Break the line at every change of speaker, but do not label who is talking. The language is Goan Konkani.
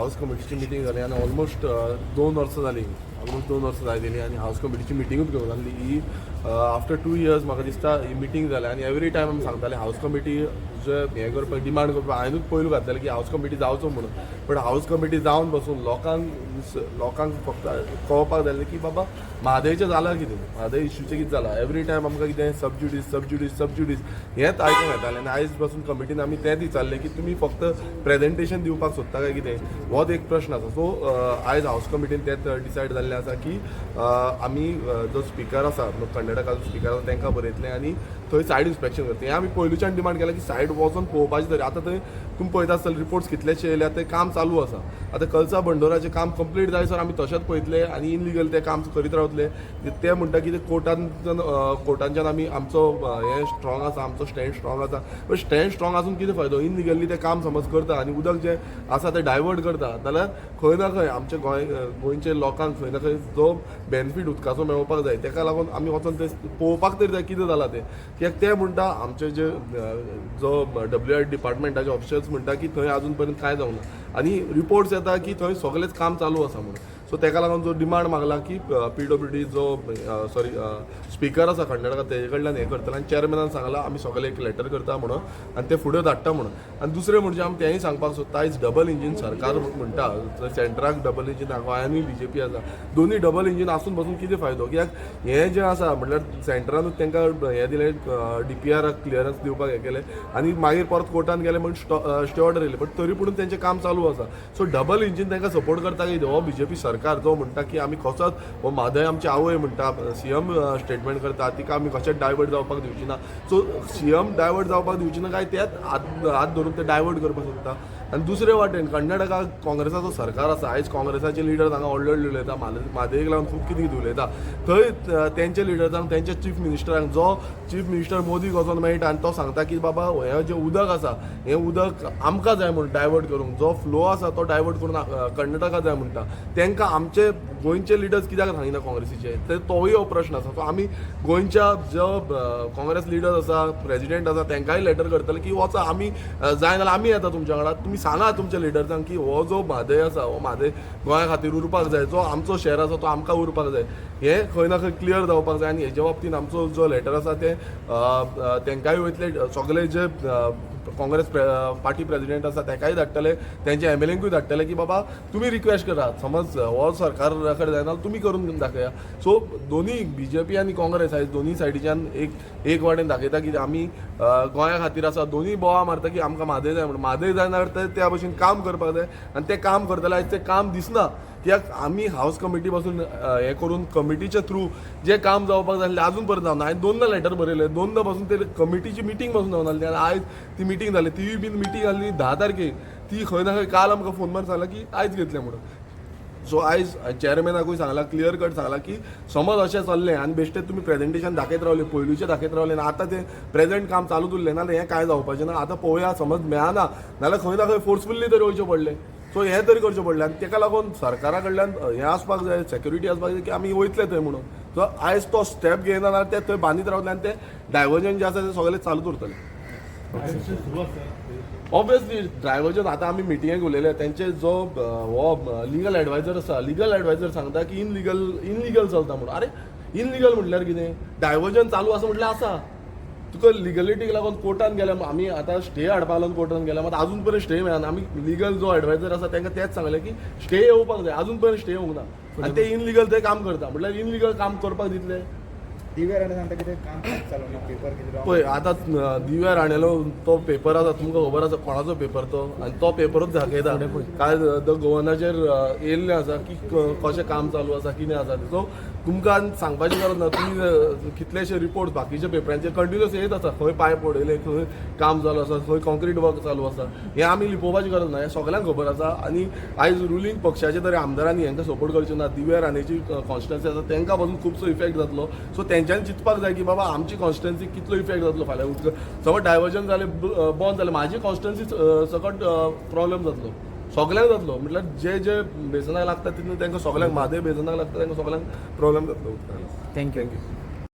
हाऊस कमिटीची मिटींग जाली आनी ऑलमोस्ट 2 वर्सां जालीं, ऑलमोस्ट 2 वर्सां जायत येयलीं आनी हाऊस कमिटीची मिटिंगूच घेवंक नासली. ही आफ्टर 2 इयर्स म्हाका दिसता ही मिटींग जाल्या. आनी एवरी टायम आमी सांगताले, हाऊस कमिटी जे हें करपाक, डिमांड करपाक हांवेनूच पयलू घातलेलें की हाऊस कमिटी जावचो म्हणून. बट हाऊस कमिटी जावन बसून लोकांक फक्त कळपाक जाय की बाबा, म्हादयचें जालां कितें, म्हादय इश्यूचें कितें जालां. एवरी टायम आमकां कितें सब ज्युडीस, सब ज्युडीस, सब ज्युडीस हेंच आयकूंक येतालें. आनी आयज पासून कमिटीन आमी तेंच विचारलें की तुमी फक्त प्रेजेंटेशन दिवपाक सोदता काय कितें, होच एक प्रश्न आसा. सो आयज हाऊस कमिटीन तेंच डिसायड जाल्लें आसा की आमी जो स्पिकर आसा, कर्नाटकाचो स्पिकर आसा, तांकां बरयतले आनी थंय सायड इन्स्पेक्शन करतले. हें आमी पयलूच्यान डिमांड केलां की सायड वचोन पळोवपाचें तरी. आतां थंय तुमी पळयता आसतले, रिपोर्ट्स कितलेशे येयल्या, थंय काम चालू आसा. आतां कलसा बंडोराचें काम कंप्लीट जायसर आमी तशेंच पळयतले आनी इनलिगल तें काम करीत रावतले. ते म्हणटा की ते कोर्टांच्यान आमी आमचो हें स्ट्रॉंग आसा, आमचो स्टँड स्ट्रॉंग आसा. बट स्टँड स्ट्रॉंग आसून कितें फायदो? इनलिगली तें काम समज करता आनी उदक जें आसा तें डायवर्ट करता जाल्यार खंय ना खंय आमच्या गोंयच्या लोकांक खंय ना खंय जो बेनिफीट उदकाचो मेळोवपाक जाय, तेका लागून आमी वचोन तें पळोवपाक तरी जाय कितें जालां तें. कित्याक ते म्हणटा, आमचे जे जो डब्ल्यू I डिपार्टमेंटाचे ऑफिसर्स म्हणटा की थंय अजून पर्यंत कांय जावंक ना आनी रिपोर्ट्स येता की थंय सगळेंच काम चालू आसा म्हणून. सो तेका लागून जो डिमांड मागला की पीडब्ल्यूडी जो, सॉरी, स्पिकर आसा कर्नाटका, तेजे कडल्यान हें करतले. आनी चेअरमॅनान सांगलां, आमी सगळे एक लेटर करता म्हणून आनी ते फुडें धाडटा म्हणून. आनी दुसरें म्हणजे आमी तेंय सांगपाक सोदता, आयज डबल इंजीन सरकार म्हणटा, सेंटराक डबल इंजीन, गोंयांनूय बीजेपी आसा. दोनूय डबल इंजीन आसून बसून कितें फायदो? कित्याक हें जें आसा म्हटल्यार सेंटरानूच तांकां हें दिलें, डीपीआराक क्लियरन्स दिवपाक हें केलें आनी मागीर परत कोर्टान गेले म्हण स्टे ऑर्डर येयले, बट तरी पूण तेंचें काम चालू आसा. सो डबल इंजीन तांकां सपोर्ट करता की हो बीजेपी सरकार जो म्हणटा की आमी कसोच हो म्हादय आमची आवय म्हणटा, सीएम स्टेटमेंट करता, तिका आमी कशेंच डायवर्ट जावपाक दिवची ना. सो सीएम डायवर्ट जावपाक दिवची ना काय तेच हात हात धरून ते डायवर्ट करपाक सोदता. आनी दुसरे वाटेन कर्नाटकाक काँग्रेसाचो सरकार आसा. आयज काँग्रेसाचे लिडर हांगा व्हडले व्हडले उलयता, म्हादयेक लागून खूब कितें कितें उलयता. थंय तेंच्या लिडर्सांक, तेंच्या चीफ मिनिस्टरांक, जो चीफ मिनिस्टर मोदीक वचोन मेळटा आनी तो सांगता की बाबा, हें जें उदक आसा, हें उदक आमकां जाय म्हूण, डायवर्ट करूंक, जो फ्लो आसा तो डायवर्ट करून कर्नाटका जाय म्हणटा, तांकां आमचे गोंयचे लिडर्स कित्याक सांगिना काँग्रेसीचे ते? तोय हो प्रश्न आसा. सो आमी गोंयच्या जो काँग्रेस लिडर आसा, प्रेजिडेंट आसा, तांकांय लेटर करतले की वचा, आमी जाय जाल्यार आमी येता तुमच्या वांगडा, तुमी सांगा तुमच्या लिडर्सांक की हो जो म्हादय आसा, हो म्हादय गोंया खातीर उरपाक जाय, जो आमचो शेर आसा तो आमकां उरपाक जाय, हें खंय ना खंय क्लियर जावपाक जाय. आनी हेज्या बाबतीन आमचो जो लेटर आसा तें तांकांय वयतले, सगळे जे काँग्रेस पार्टी प्रेजिडेंट आसा ताकाय धाडटले, तेंच्या एमएलएंकूय धाडटले की बाबा, तुमी रिक्वेस्ट करात, समज हो सरकार कडेन जायना, तुमी करून दाखया. सो दोन्ही बीजेपी आनी काँग्रेस आयज दोन्ही सायडीच्यान एक एक वाटेन दाखयता की आमी गोंया खातीर आसा. दोन्ही बोवाळ मारता की आमकां म्हादय जाय म्हणून. म्हादय जाय जाल्यार ते त्या भशेन काम करपाक जाय आनी तें काम करतले. आयज तें काम दिसना, कित्याक आमी हावस कमिटी पासून हें करून कमिटीच्या थ्रू जें काम जावपाक जाय आसलें, अजून परत जावना. हांवें दोनदां लेटर बरयलें, दोनदां पासून ते कमिटीची मिटींग पासून जावना आसली. आनी आयज ती मिटींग जाली, तीय बीन मिटींग आसली 10 तारखेक. ती खंय ना खंय काल आमकां फोन मारून सांगला की आयज घेतलें म्हणून. सो आयज चेअरमॅनाकूय सांगला, क्लियर कट सांगला की समज अशें चल्लें आनी बेश्टें तुमी प्रेजेंटेशन दाखयत रावले, पयलूचें दाखयत रावले आनी आतां तें प्रेजेंट काम चालूच उरलें ना, हें कांय जावपाचें ना. आतां पळोवया, समज मेळना जाल्यार खंय ना खंय फोर्सफुल्ली तरी वयचें पडलें. सो हें तरी करचें पडलें. आनी तेका लागून सरकारा कडल्यान हें आसपाक जाय, सेक्युरिटी आसपाक जाय की आमी वयतले थंय म्हणून. सो आयज तो स्टेप घेयना जाल्यार ते थंय बांदीत रावतले आनी ते डायवर्जन जें आसा तें सगळें चालूच उरतलें. ऑब्वियसली डायवर्जन आतां आमी मिटिंगेक उलयले. तेंचे जो हो लिगल एडवायजर आसा, लिगल एडवायजर सांगता की इनलिगल, इनलिगल चलता म्हणून. अरे, इनलिगल म्हटल्यार कितें? डायवर्जन चालू आसा म्हटल्यार आसा. तुका लिगलिटीक लागून कोर्टान गेल्या, आमी आतां स्टे हाडपाक लागून कोर्टान गेल्या, मात अजून पर्यंत स्टे मेळना. आमी लिगल जो एडवायजर आसा तांकां तेंच सांगलें की स्टे येवपाक जाय, अजून पर्यंत स्टे येवंक ना आनी ते इनलिगल ते काम करता म्हटल्यार इनलिगल काम करपाक दितले?
दिव्या राणे सांगता की ते काम कांयच चालू ना, पेपर कितें wrong.
पळय, आतां दिव्या राणेलो तो पेपर आसा, तुमकां खबर आसा कोणाचो पेपर तो. आनी तो पेपरूच दाखयता. काल the गोवनाचेर येयल्लें आसा की कशें काम चालू आसा, कितें आसा तें. सो तुमकां सांगपाची गरज ना. तुमी कितलेशे रिपोर्ट बाकीच्या पेपरांचेर कंटिन्युअस येत आसा, खंय पायप उडयले, खंय काम चालू आसा, खंय कॉन्क्रीट वर्क चालू आसा. हें आमी लिपोवपाची गरज ना, हें सगल्यांक खबर आसा. आनी आयज रुलींग पक्षाचे तरी आमदारांनी हांकां सपोर्ट करचे ना. दिव्या राणेची कॉन्स्टिट्युएन्सी आसा, तांकां पासून खुबसो इफेक्ट जातलो. सो तेंच्यांनी चिंतपाक जाय की बाबा, आमची कॉन्स्टिट्युएन्सी कितलो इफेक्ट जातलो फाल्यां. उदक समज डायवर्जन जालें, बंद जालें, म्हाजी कॉन्स्टिट्युएन्सी सकट प्रॉब्लेम जातलो, सगल्यांक जातलो. म्हटल्यार जे जे बेसनाक लागता तितले तांकां सगल्यांक, म्हादय बेसनाक लागता तांकां सगल्यांक प्रॉब्लेम जातलो उदकाक.
Thank you.
Thank you.